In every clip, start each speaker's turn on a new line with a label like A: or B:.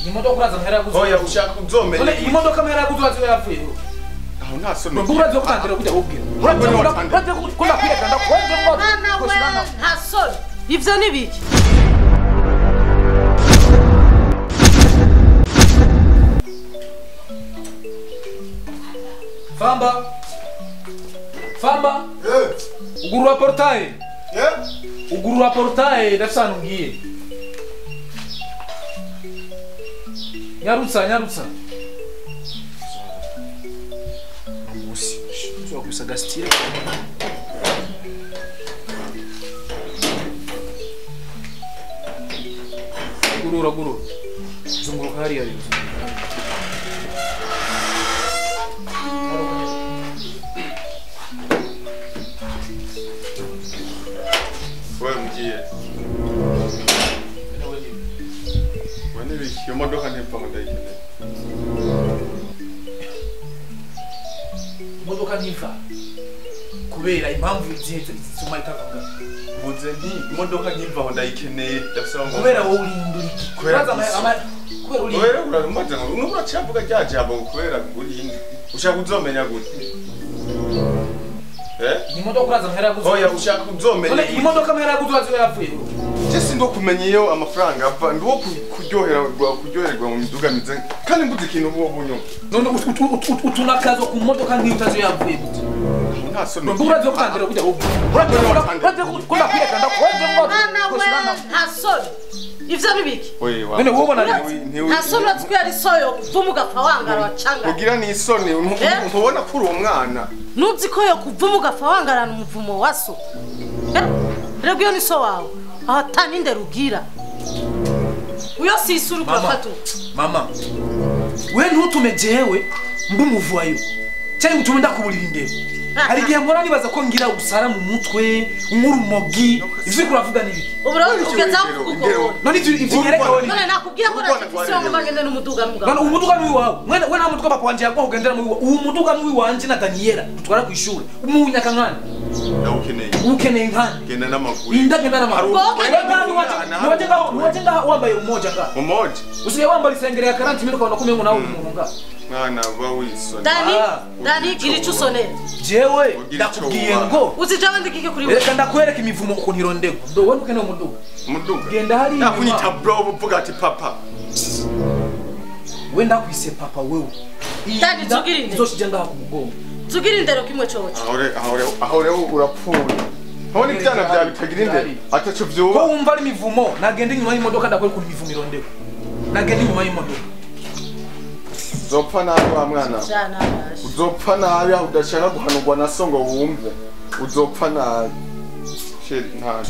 A: Imodoka uraza amahera yaguze.
B: Oya ushaka kuzomenya.
A: None imodoka amahera yaguze urazi yapfuye.
B: Aho nta soni.
A: Urazi kutangira kujya kubwira. Urazi ko ndakwireka ndakwenda ngo.
C: Mwana we nta soni. Ivyo ni biki?
A: Famba. Famba. Ugurura portail. Ugurura portail ndafisa ngiye. Nyarutsa nyarutsa. Musi. Ushobora kusaga style. Gurura gurura. Zunguruka hariya rero.
B: Wewe mgiye. Wewe iyo modoka ntipfa ngo ndayikeneye.
A: Imodoka ntiva kubera impamvu izihe zituma itavuga.
B: Mvuze nti imodoka ntiva ngo ndayikeneye ndafisa ngo
A: kubera wowe urindura iki?
B: Kubera
A: kubera uri.
B: Kubera uramubaza ngo nubu uracavuga rya jambo kubera urinde. Ushaka kuzomenya gute?
A: Imodoka uraza amahera yaguze.
B: Oya ushaka kuzomenya.
A: None imodoka amahera yaguze urazi yapfuye.
B: Je sindo kumenya iyo amafaranga ava ndiwo kuryoherwa kuryoherwa mu miduga mize kandi mbuze ikintu ubu bunyo.
A: None utunakazo ku modoka nkiyo utazi yapfuye gute?
B: Nta soni.
A: Urazi kutangira kujya kubwira. Urazi ko ndakwireka ndakwenda ngo.
C: Mwana we nta soni. Ivyo ni biki?
A: None wowe ubona
C: nta soni urazi ko yari soyo kuvuma ugapfa wangara wacanga.
B: Kugira ni isoni ntubona kuri uwo mwana.
C: Nuzi ko yo kuvuma ugapfa wangarana umuvumo wa so. Rego iyo ni so wawe. Aho ataninde rugira. Uyo sisuru kurafatu.
A: Mama. We ntutume jewe mbumuvuayo. Cyangwa utume ndakuburira indero. Hari gihe mpora nibaza ko ngira usara mu mutwe, nkurumogi, ivyo kuravuga nibiki.
C: Ubura ugeza kuko.
A: None ivyo nyereka wewe.
C: None nakubwiye ko nafise ngo ngende n'umuduga mugabo.
A: None umuduga ni wawe. Mwene we nta muduga papa wanje yaguha ugendera mu wiwawe. Uwo muduga ni wanje na Daniela dutwara ku ishuri. Umunyaka nkana.
B: Ndawukeneye.
A: Ukeneye nkana.
B: Genda n'amaguru.
A: Indagenda n'amaguru. Nuwaje ngaho wambaye umoja ngaho.
B: Umoja.
A: Usiye wambaye isengere ya 40 mil ukabona ko umengo nawe umuntu ngaho.
B: Mwana ba wisoni.
C: Dani, Dani gira ico usonera.
A: Jewe ndakubwiye ngo
C: uzijawe ndikike kuri wewe.
A: Reka ndakwereka imivumo ukuntu irondegwa. Ndo wowe ukeneye umuduga.
B: Umuduga.
A: Genda hariya.
B: Nakunyita bro uvuga ati papa.
A: We ndakwise papa wewe.
C: Dani tugirinde.
A: Uzoshije ngaha ku mugongo.
C: Tugirinde rero kimwe coco.
B: Aho urapfuye. Aho ni byana bya bitagira indero. Ataco vyuba.
A: Ko wumva ari imivumo nagenda inyuma y'imodoka ndakwereka ukuntu imivumo irondegwa. Nagenda inyuma y'imodoka.
B: Uzopfa nabi wa mwana. Uzopfa nabi aho udashaka guhanurwa na so ngo wumve. Uzopfa nabi. Sheri nta.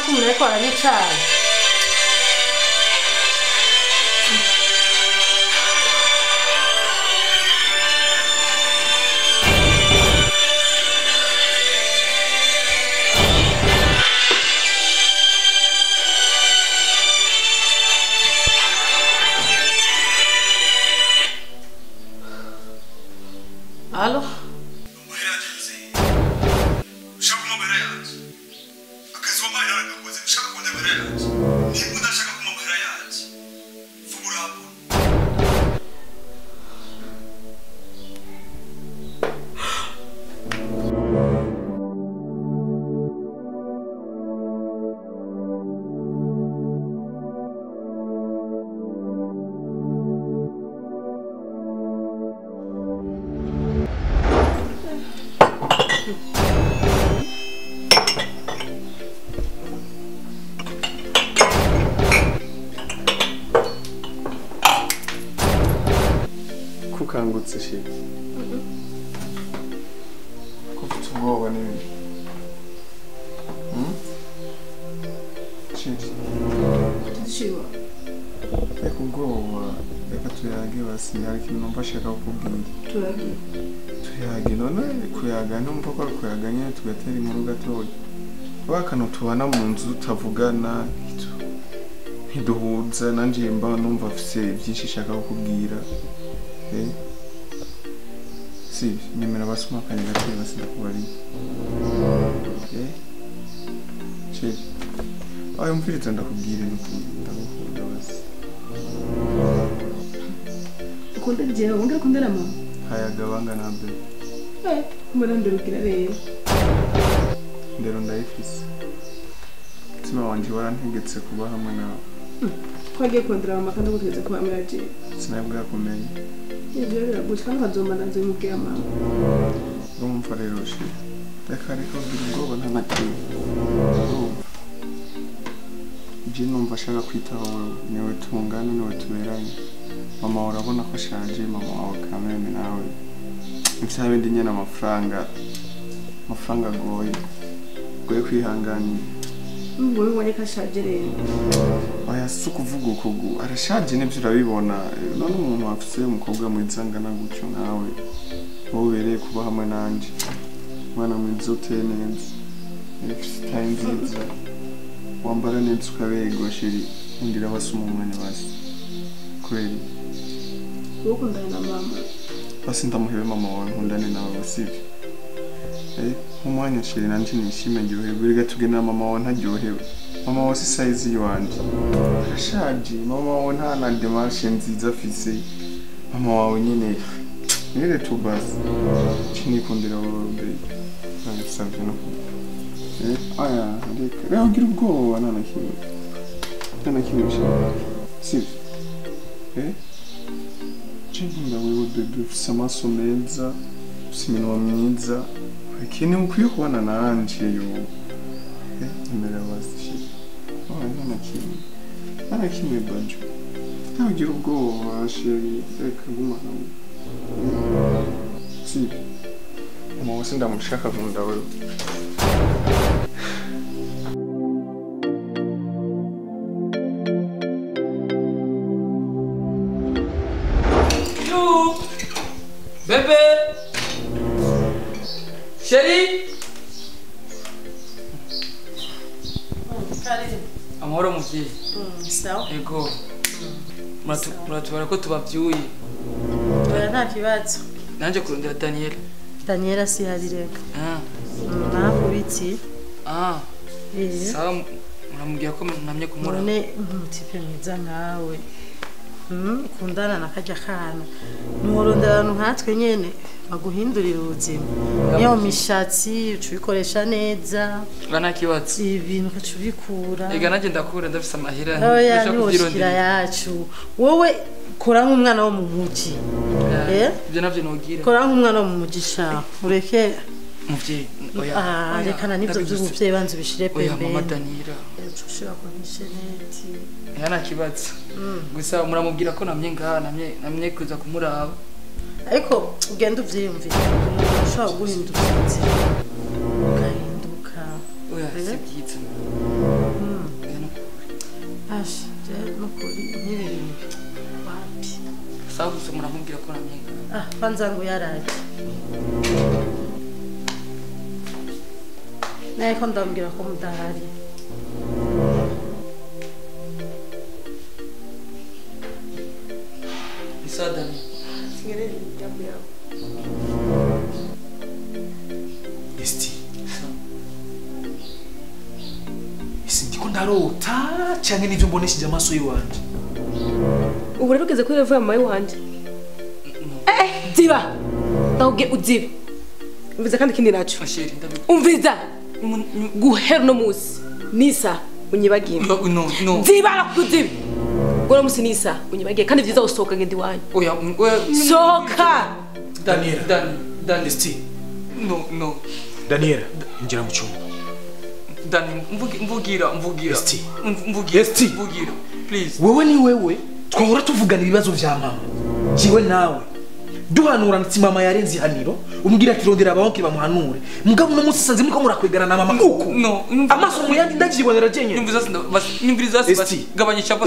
C: Umuntu ariko aranicaye. Alo?
B: Ukangutse chérie. Ko ufite ubwoba n'ibindi. Chérie.
D: Shiwa.
B: Reka ubwoba, reka tuyage basi, hari ikintu numva nshaka kukubwira.
D: Tuyage.
B: Tuyage none kuyaga numva ko ari kuyaga nyine tugatera inkuru gatoya. Wakano tubana mu nzu tutavugana ntiduhuza nanje mba numva afise byinshi nshaka kukubwira. Si, nyemera basoma akanya gatoya basi ndakubariye. Chérie. Ayo mviriza ndakubwire n'ukuri ndagukunda basi.
D: Ukunda jewe wongera ukunda na mama?
B: Hayagabanga na mbere.
D: Mbona nderukira rero.
B: Ndero ndayifise. Umutima wanje warantegetse kuba hamwe nawe.
D: Twagiye kurondera mama kandi ugutegetse kuba hamwe na jewe.
B: Sinabwakumenya.
D: Ivyo biragusha kandi ukazomana nzobimubwira mama.
B: Urumva rero chérie. Reka reka ugira ubwoba nta na kimwe. Je numva ashaka kwitaho wewe, niwe tungana niwe tuberanye. Mama urabona ko ashaje, mama wawe kameme nawe. Ivya bindi nyene amafaranga agoye. Goye kwihanganira.
D: Wowe ubonye ko ashaje rero.
B: Oya si ukuvuga uko arashaje nivyo urabibona. None umuntu afise umukobwa mwiza angana gutyo nkawe, wowe ubereye kuba hamwe nanje. Umwana mwiza uteye neza, ufise itaye nziza. Wambara neza ukaberwa chérie, undira basuma umwanya basi. Kweli.
D: Wowe ukundana na mama.
B: Basi ndamuhebe mama wawe nkundane nawe sivyo? Umwanya chérie nanje nishime ndyoherwe, reka tugende na mama wawe ntaryohewe. Mama wawe si size yiwanje. Arashaje, mama wawe nta na démarche nziza afise. Mama wawe nyene nire tu basi. Cinikundira wowe baby. Nagusavye no. Aya, reka reka ugira ubwoba nta na kimwe. Nta na kimwe chérie. Sivyo? Cinkunda wewe bebe, ufise amaso meza, ufise iminwa myiza. Ikintu ukwiye kubana nanje yo. Imbere basi chérie. Oya nta na kimwe. Nta na kimwe bajo. Nta ugira ubwoba chérie, reka guma hamwe. Sivyo? Mama wose ndamushaka nkunda wewe.
A: Bébé! Chérie! Amahoro muvyeyi.
C: Sawa.
A: Ego. Muratubara ko tubavyuye.
C: Oya nta kibazo.
A: Nanje kurondera Daniela.
C: Daniela si hari reka. Nakubitsi.
A: Sawa muramubwira ko namye kumura.
C: None umutipe mwiza nkawe. Ukundana na kajya kana. Nworondera abantu nkatwe nyene baguhindurira ubuzima. Niyo mishatsi ucubikoresha neza.
A: Nta kibazo.
C: Ibintu ukacubikura.
A: Ega nanje ndakura ndafise amahera.
C: Oya ntiwoshikira yacu. Wowe kora nk'umwana wo mu muji.
A: Ibyo navyo nogira.
C: Kora nk'umwana wo mu muji sha. Ureke
A: muvyeyi. Oya.
C: Rekana n'ivyo vy'ubuvyeyi banza ubishire pembeni.
A: Oya mama Daniela.
C: Ucushira ku misheneti.
A: Oya nta kibazo. Gusa muramubwira ko namye ngaha namye kuza kumuraba.
C: Ariko ugenda uvyiyumvira. Ushobora guhinduka inzira. Ugahinduka.
A: Oya si byiza.
C: Asha, je nukuri nk'ibi bintu. Wapi?
A: Sawa gusa muramubwira ko namye ngaha.
C: Banza ngo yaraje. Nariko ndamubwira ko mudahari.
A: Sawa Dani. Esti. Isi ndiko ndarota canke nivyo mbonesheje amaso yiwanje.
D: Ubu rero ugeze kuri level ya mama wanje. Ziba. Ndakubwiye uzibe. Umviza kandi ikindi naco. Umviza. Guhera uno musi nisa unyibagiye.
A: No no.
D: Ziba nakuzibe. Gora musi nisa unyibagiye kandi vyiza usohoka ngende iwanyu.
A: Oya oya
D: sohoka.
A: Daniela Dani Esti. No no.
E: Daniela injira mu cyumba.
A: Dani mvugira mvugira.
E: Esti.
A: Mvugira.
E: Esti.
A: Mvugira. Please.
E: Wewe ni wewe twahora tuvugana ibibazo vya mama. Jiwe nawe.
A: Duhanura nti mama yarenze ihaniro umbwira ati rondera abahonke bamuhanure. Mugabo uno munsi sanze muriko murakwegana na mama uku.
F: No,
A: amaso muyandi ndajibonera jenye.
F: Nyumviriza basi gabanya ishavu.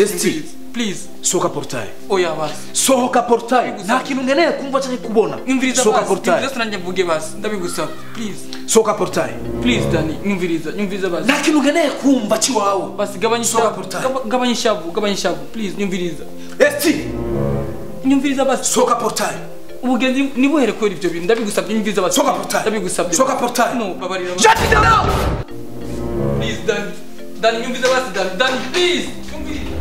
F: Please.
A: Sohoka portail.
F: Oya basi.
A: Sohoka portail. Nta kintu nkeneye kumva canke kubona.
F: Sohoka portail. Nyumviriza nanjye mvuge basi. Ndabigusaba. Please.
A: Sohoka portail.
F: Please Dani, nyumviriza basi.
A: Nta kintu nkeneye kumva ciwawe.
F: Basi gabanya ishavu. Gabanya ishavu. Please nyumviriza.
A: Esti.
F: Nyumviriza basi.
A: Sohoka portail.
F: Ubugenzi nibuhere kwera ivyo bintu ndabigusabye nyumviriza basi.
A: Sohoka portail.
F: Ndabigusabye.
A: Sohoka portail.
F: No, babarira.
A: Jati no.
F: Please Dani. Dani nyumviriza basi Dani. Dani please. Nyumviriza.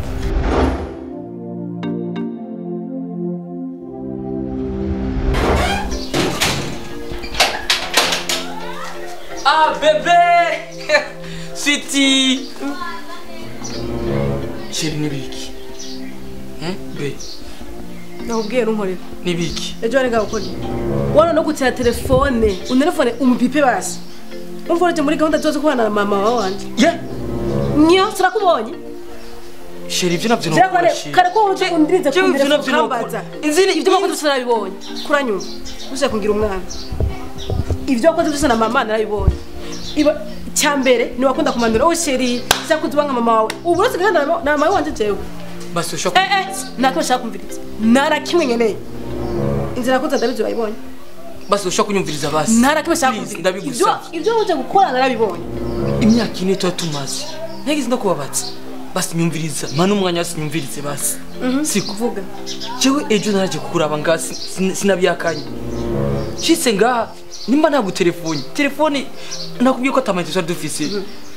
F: Ah bébé. Sweetie. Chérie nibiki. Hein bé.
D: Nakubwiye runkorera.
F: Nibiki.
D: Ejo ari ngakora. Wana no gutira telefone, untelefone umupipe basi. Umvoroje muri gahunda zozo kubana na mama wawe wanje.
F: Ye.
D: Nyo sirakubonye.
F: Chérie ivyo navyo no.
D: Kare ko uje undirize kundira kukambaza.
F: Inzini
D: ivyo bakoze byose narabibonye. Kuranyumva. Uje kungira umwana. Ivyo wakoze byose na mama narabibonye. Iba cyambere ni wakunda kumanura oh chérie, cyakuzuba nka mama wawe. Ubu rose gahunda na mama wanje jewe.
F: Basi ushaka
D: nako shaka kumviriza. Nara kimwe nkeneye. Inzira koza ndabizi bayibonye.
F: Basi ushaka kunyumviriza basi.
D: Nara kimwe shaka kumviriza. Ibyo uje gukora narabibonye.
F: Imyaka ine tuba tumaze. Nagize ndakubabatsa. Basi nyumviriza. Mana umwanya basi nyumvirize basi. Sikuvuga. Jewe ejo naraje kukuraba ngasi sinabyakanye. Shitse ngaha nimba ntabwo telefone nakubwiye ko atamayinite twari dufise.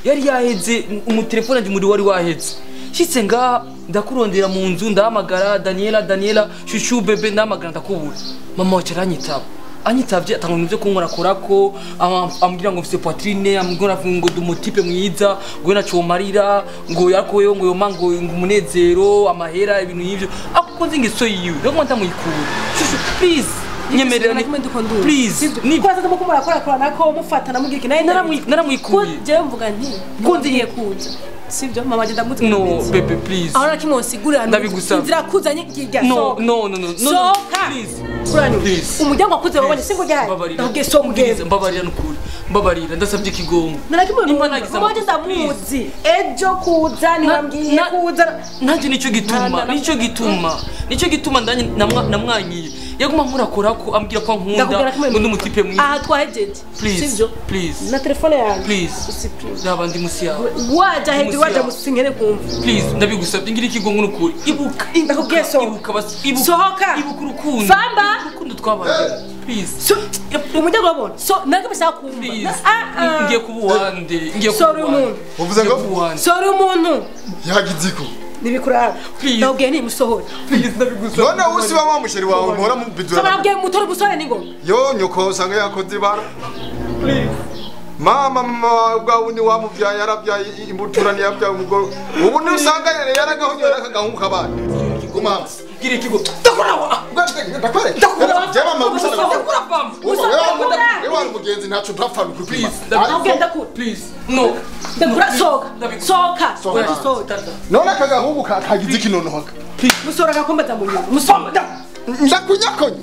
F: Yari yaheze umutelefone ndi muri wari waheze. Shitse ngaha ndakurondera mu nzu ndahamagara Daniela shushu bebe ndahamagara ndakubura. Mama wacu aranyitaba. Anyitavye atanga ibintu byo kunkorakorako ambwira ngo mfise poitrine ambwira ngo dumutipe mwiza ngo nacomarira ngo yakoyo ngo yoma ngo umunezero amahera ibintu y'ivyo akuko nzingeso yiwe rero ndamuyikura. Shushu please nyemerera ni please
D: ni kwaza ndimo kumurakora nako mufata namugira iki naye
F: naramwikuye
D: je mvuga nti
F: kunzi
D: kuza sivyo mama je ndamutse
F: no bebe please
D: ahora kimwosigurira
F: ndabigusaba
D: inzira kuzanye ngirya
F: no no no no please
D: please umuryango wakuze wabonye singo ryaye ndabwiye so mugeze
F: mbabarira nukuri mbabarira ndasabye ikigongo
D: narakimwe mama je ndamuzi ejo kuza niwambwiye kuza
F: nanje nico gituma ndanye namwanyiye yaguma nkurakorako ambwira ko nkunda ngo ndumutipe mwiza
D: aha twahejeje
F: sivyo please
D: na telefone yanjye
F: please ndaba ndi musi yawe
D: waja hejuru waja musinkere kumva
F: please ndabigusabye ngira ikigongo nukuri ibuka
D: ndakubwiye so
F: ibuka basi ibuka
D: sohoka
F: ibuka urukundo
D: famba
F: urukundo twabaye please
D: umuryango wabona so nage bashaka kumva
F: ngiye kubuwande ngiye
D: kubuwande
B: uvuze ngo
D: sorry umuntu
B: yagiziko
D: nibikurara ndabwiye ni musohora
F: please ndabigusaba
B: none usiba wa musheri wawe mpora mubidura
D: ndabwiye mutore musore ni ngoma
B: yo nyoko usanga yakoze ibara
F: please
B: mama bwa wundi wamuvyaye yaravyaye imbutura ntiyavyaye umugore ubu ni usanga yaragahonyora akagahungu kabana guma
F: gira ikigo ndakurawa
B: ndakwereka
F: ndakura
B: mama
F: ndakura pam
B: wewe mugenzi ntaco ntapfa
F: please
D: ndakubwiye
F: please no
D: ndakura soka soka soka
B: none akagahungu kagize ikinono
F: please
D: musora gakombaza mu nyuma musora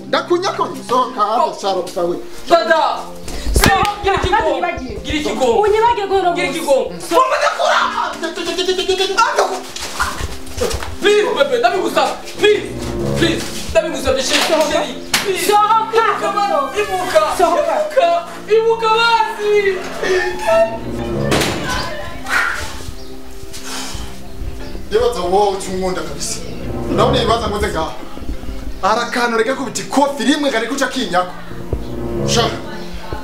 B: ndakunyakonye soka hanze sharo sawe
F: dada gira ikigongo
D: unyibagiye guhera
F: gira ikigongo ndakura please bebe ndabigusaba please please ndabigusabye chérie
D: sohoka
F: ibuka
D: sohoka
F: ibuka basi
B: yebaza wowe ucunkunda kabisa ndabona ibibaza ngoze ngaha arakanu reka kubita ikofi rimwe kari kuca kinyako sha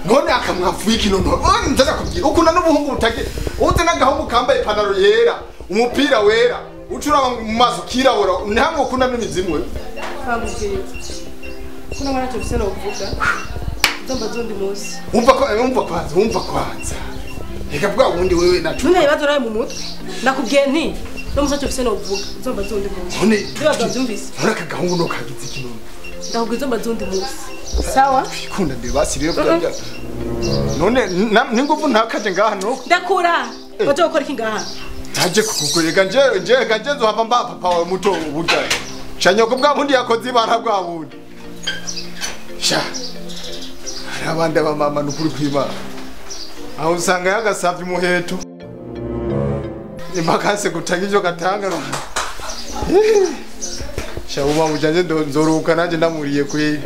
B: none akamwavuye ikinono ndaza kubwira ukunda n'ubuhungu butagira uze n'agahungu kambaye ipantaro yera umupira wera ucura mu maso kirabura ntamwe ukunda n'imizimu we
D: bamubwiye kuna mwana tufise no kuvuga ndomba zundi munsi
B: umva ko umva kwanza reka bwa wundi wewe nacu
D: none ibibazo nawe mu mutwe nakubwiye nti no musacho ufise no kuvuga ndomba zundi munsi
B: none
D: ibibazo byumvise
B: none akagahungu no kagize ikinono
D: ndakubwiye ndomba zundi munsi sawa
B: ikunda nde basi rero bya none ninguvu ntakaje ngaha no
D: ndakura baje gukora iki ngaha
B: ntaje kukukurega nje nzohava mba papa wawe muto uburya shanyoko bwa bundi yakoze ibara bwa bundi
G: Sha. Hari abandi abamama nukuri kwimana. Aho usanga yagasavye umuheto. Impakase gutanga ivyo gatanga. Sha uba mujanje nzoruka nanje ndamuriye kuri.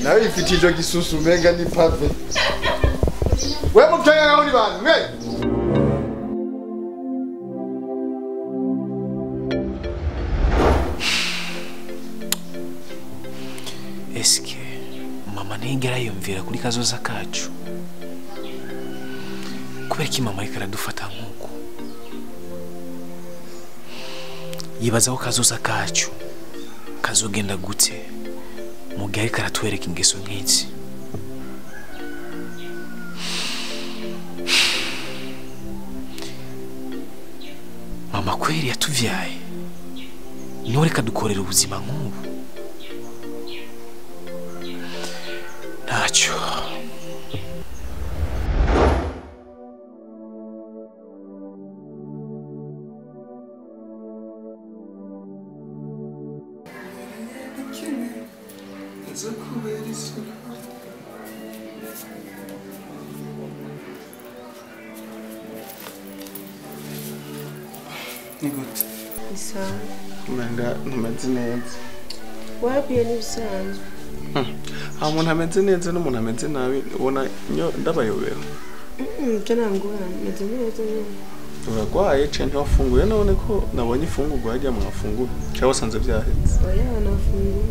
G: Nawe ifite ijo gisusu menga ni pave. We mutanga ngaho ni bantu mwe.
A: Eske mama ntiyigera yiyumvira kuri kazoza kacu? Kubera ko mama ariko aradufata nk'uko yibaza ko kazoza kacu kazogenda gute mu gihe ariko aratwereka ingeso nk'izi. Mama kweri yatuvyaye niwe reka dukorera ubuzima nk'ubu. Ntacyo.
B: Ni gute?
H: Bisanzwe.
B: Ntumeze neza.
H: Wapiye n'ibisanzwe.
B: Aho umuntu ameze neza n'umuntu ameze nabi ubona ndabayobera.
H: Byo nangorane, meze neza nyine.
B: Uragwaye ce ntiwafunguye none ko nabonye ifungurwa harya mwafunguye cyangwa wasanze byahetse?
H: Oya nafunguye.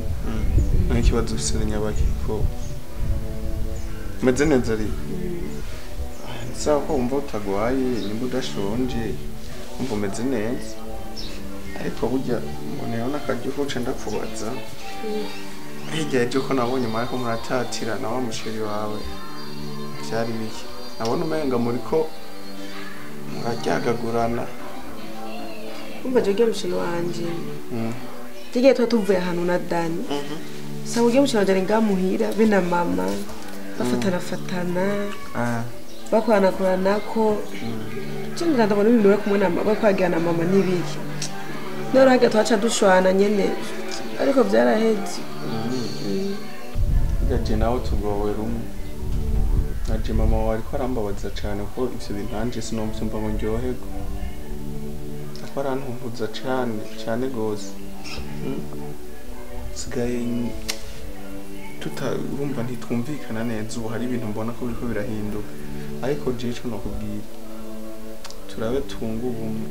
B: Nta kibazo ufise nyabaki ko meze neza ari. Sawa ko wumva utagwaye nimba udashonje wumva umeze neza. Ariko burya mboneyeho n'akaryo ko nca ndakubaza. Hirya y'ibyo ko nabonye mwariko muratatira na wa musheri wawe byari biki? Nabona umenga muriko muraryagagurana.
H: Umva je musheri wanje. Tugiye tuba tuvuye ahantu na Dani. Sanga ugiye musheri wanje ngamuhira be na mama bafatana fatana. Bakoranakoranako. Cyo ndabona ibintu bari kumwe na mama bakwagira na mama nibiki. None hage twaca dushwana nyene ariko byaraheze.
B: Gaje nawe tugowe rumwe. Naje mama wawe ariko arambabaza cyane ko ivyo bintu nanje sinomvyumva ngo ndyoherwe. Ariko arantumbuza cyane cyane gose. Sigaye tutarumva ntitwumvikana neza ubu hari ibintu mbona ko biriko birahinduka. Ariko je ico nokubwira turabe tunga ubumwe.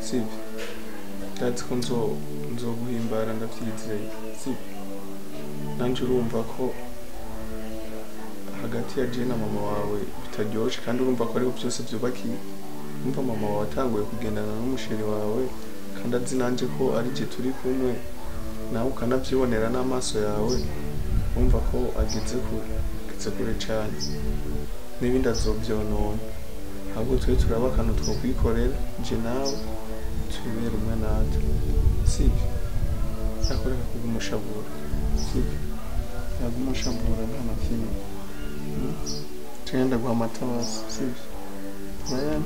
B: Sivyo? Ndazi ko nzoguhimbara ndavyizeye. Sivyo? Nanje urumva ko hagati ya je na mama wawe bitaryoshe kandi urumva ko ariko byose byubakiye. Umva mama wawe atanguye kugendana n'umusheri wawe kandi azi nanje ko ari je turi kumwe nawe ukanavyibonera n'amaso yawe urumva ko ageze kure cyane n'ibindi azovyonona. Ahubwo twe turaba akantu twokwikorera je nawe tubere umwe natwe. Sivyo? Akoreka kugumushabura. Sivyo? Yagumushabura nta na kimwe. Tugenda guha amata basi. Sivyo? Brian?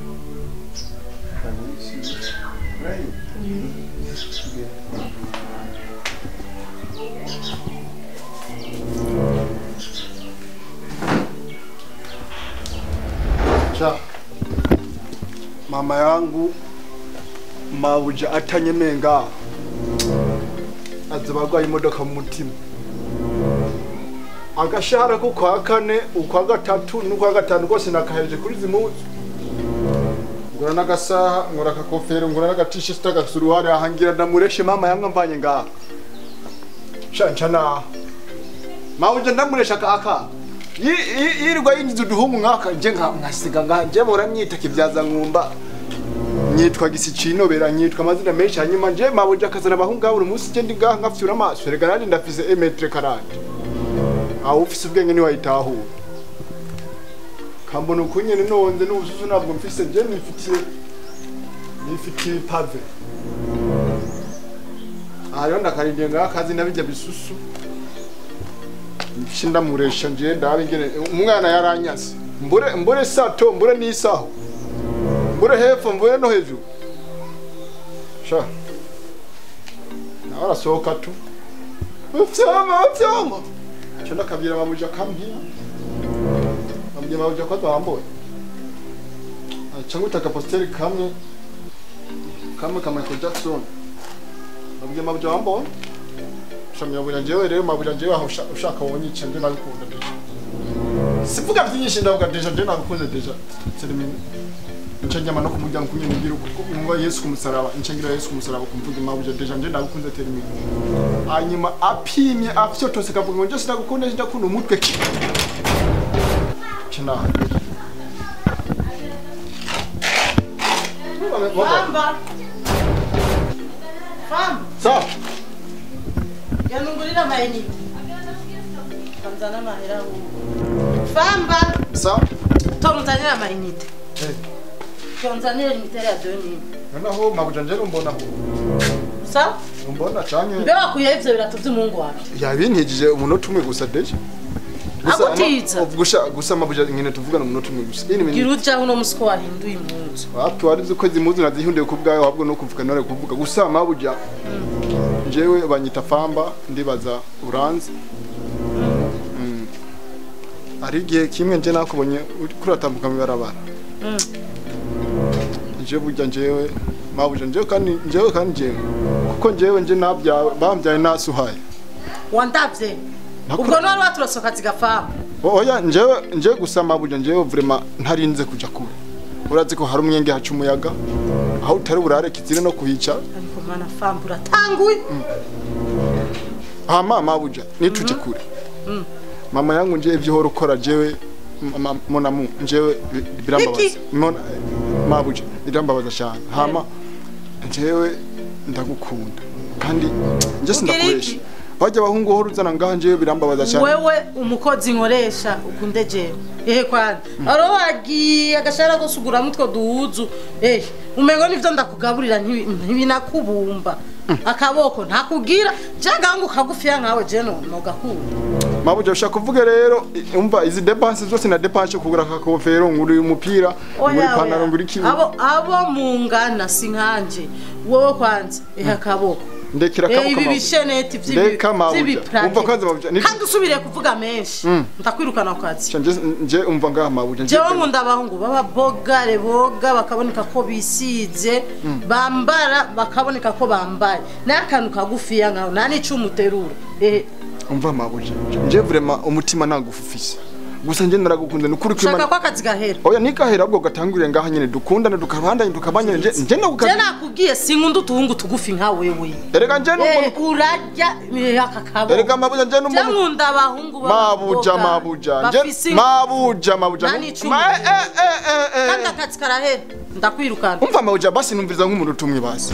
B: Brian?
G: Cha. Mama yangu mabuja atanyemenga azabagwa imodoka mu mutima. Agashahara ko kwa kane ukwa gatatu n'ukwa gatanu kose nakahereje kuri zimuzi. Ngura n'agasaha, ngura akakofero, ngura n'agatisheti agasuruhare ahangira ndamureshe mama yangu mvanye ngaha. Sha na. Mabuja ndamuresha aka. Yirirwa yinjiza uduhungu nkaka nje nkasiga ngaha nje boramyita kibyaza nkumba. Nyitwa gisicinobera nyitwa amazina menshi hanyuma nje mabuja akazana abahungu buri munsi nje ndi ngaha nkafyura amaso rega nandi ndafise emetre karande. Aho ufise ubwenge ni wayitahura. Kambona ukunyene nonze n'ubususu ntabwo mfise nje nifitiye pave. Aho ndakarindiye ngaha kazi nabijya bisusu. Ndamuresha nje ndabe ingene umwana yaranyase. Mbure sato mbure n'isaho. Mbure hepfo mbure no hejuru. Sha. Nawe arasohoka tu. Vyama vyama. Cyo ndakabwira mabuja kambwira. Ambye mabuja ko twamboye. Cyangwa utaka posteri kamwe kamwe ka Michael Jackson. Ambye mabuja wamboye. Shamya buja jewe rero mabuja jewe aho ushaka wonyica nje nabikunda déjà. Sivuga byinshi ndavuga déjà je nabikunze déjà. Termine. Nca nyama no kumurya nkunye ngira ngo Yesu kumusaraba nca ngira Yesu kumusaraba kumvuga mabuja déjà nje nabikunze termine. Hanyuma apimye afyotose kavuga ngo nje sinagukunda ndakunda umutwe ki. Kina.
C: Famba. Famba.
G: Sa.
C: Yanungurira mayini. Kanzana mahera hu. Famba.
G: Sa.
C: Tonzanira mayinite.
G: Eh.
C: Tonzanira imitere ya 2000.
G: Noneho mabuja nje umbona ho.
C: Sa?
G: Umbona cyane.
C: Mbe wakuye ivyo birato by'umuhungu wawe.
G: Yabintijije umunota umwe gusa déjà.
C: Agutiza.
G: Gusa mabuja nyine tuvugana umunota umwe gusa.
C: Gira uja uno musi ko wahinduye impuzu.
G: Wapi warize ko zimuzu nazihundiye ku bwawe ahubwo no kuvuga nore kuvuga gusa mabuja. Jewe banyita Famba ndibaza uranze. Ari gihe kimwe nje nakubonye kuratambuka mu barabara. Nje burya njewe mabuja njewe kandi njewe kuko njewe nje nabyawe bambyaye nasuhaye.
C: Wandavye. Ubwo nari waturasoka zigafamba.
G: Oya njewe gusa mabuja njewe vraiment ntarinze kuja kure. Urazi ko hari umwenge haca umuyaga aho utari burare kizire no kuhica.
C: Ariko mana Famba uratanguye.
G: Hama mabuja nituje kure. Mama yangu nje ivyo horo ukora jewe monamu njewe birambabaza. Mona mabuja birambabaza cyane. Hama njewe ndagukunda kandi nje sindakoresha. Bajya abahungu horo uzana ngaha njewe birambabaza cyane.
C: Wewe umukozi nkoresha ukunde jewe. Ehe kwana. Aro wagiye agashara ko sugura mutwo duhuzu. Eh umengo nivyo ndakugaburira ntibinakubumba. Akaboko ntakugira jaga ngo kagufiya nkawe je no nogakunda.
G: Mabuja ushaka kuvuga rero umva izi dépenses zose na dépense kugura akakofero nguri umupira nguri panaro nguri ki
C: abo mungana sinkanje wowe kwanza ehe akaboko
G: ndekira akaboko
C: ibi bisheneti by'ibi
G: umva kwanza mabuja
C: kandi usubire kuvuga menshi ndakwirukana ku kazi
G: nje umva ngaha mabuja
C: nje nkunda abahungu baba bogare boga bakaboneka ko bisize bambara bakaboneka ko bambaye n'akantu kagufiya nkaho nta n'icumuterura ehe
G: umva mabuja nje vraiment umutima nagufufise gusa nje naragukunda nukuri
C: kwimana shaka kwa kazi gahera
G: oya nikahera ubwo gatanguriye ngaha nyene dukundana dukabandanye tukabanye nje nje
C: nagukazi nje nakubwiye sinkunda utuhungu tugufi nka wewe
G: erega nje n'umuntu
C: urarya akakabo
G: erega mabuja nje n'umuntu
C: nje nkunda abahungu
G: mabuja mabuja nje mabuja mabuja
C: kandi akazi karahera ndakwirukana
G: umva mabuja basi numviriza nk'umuntu tumwe basi.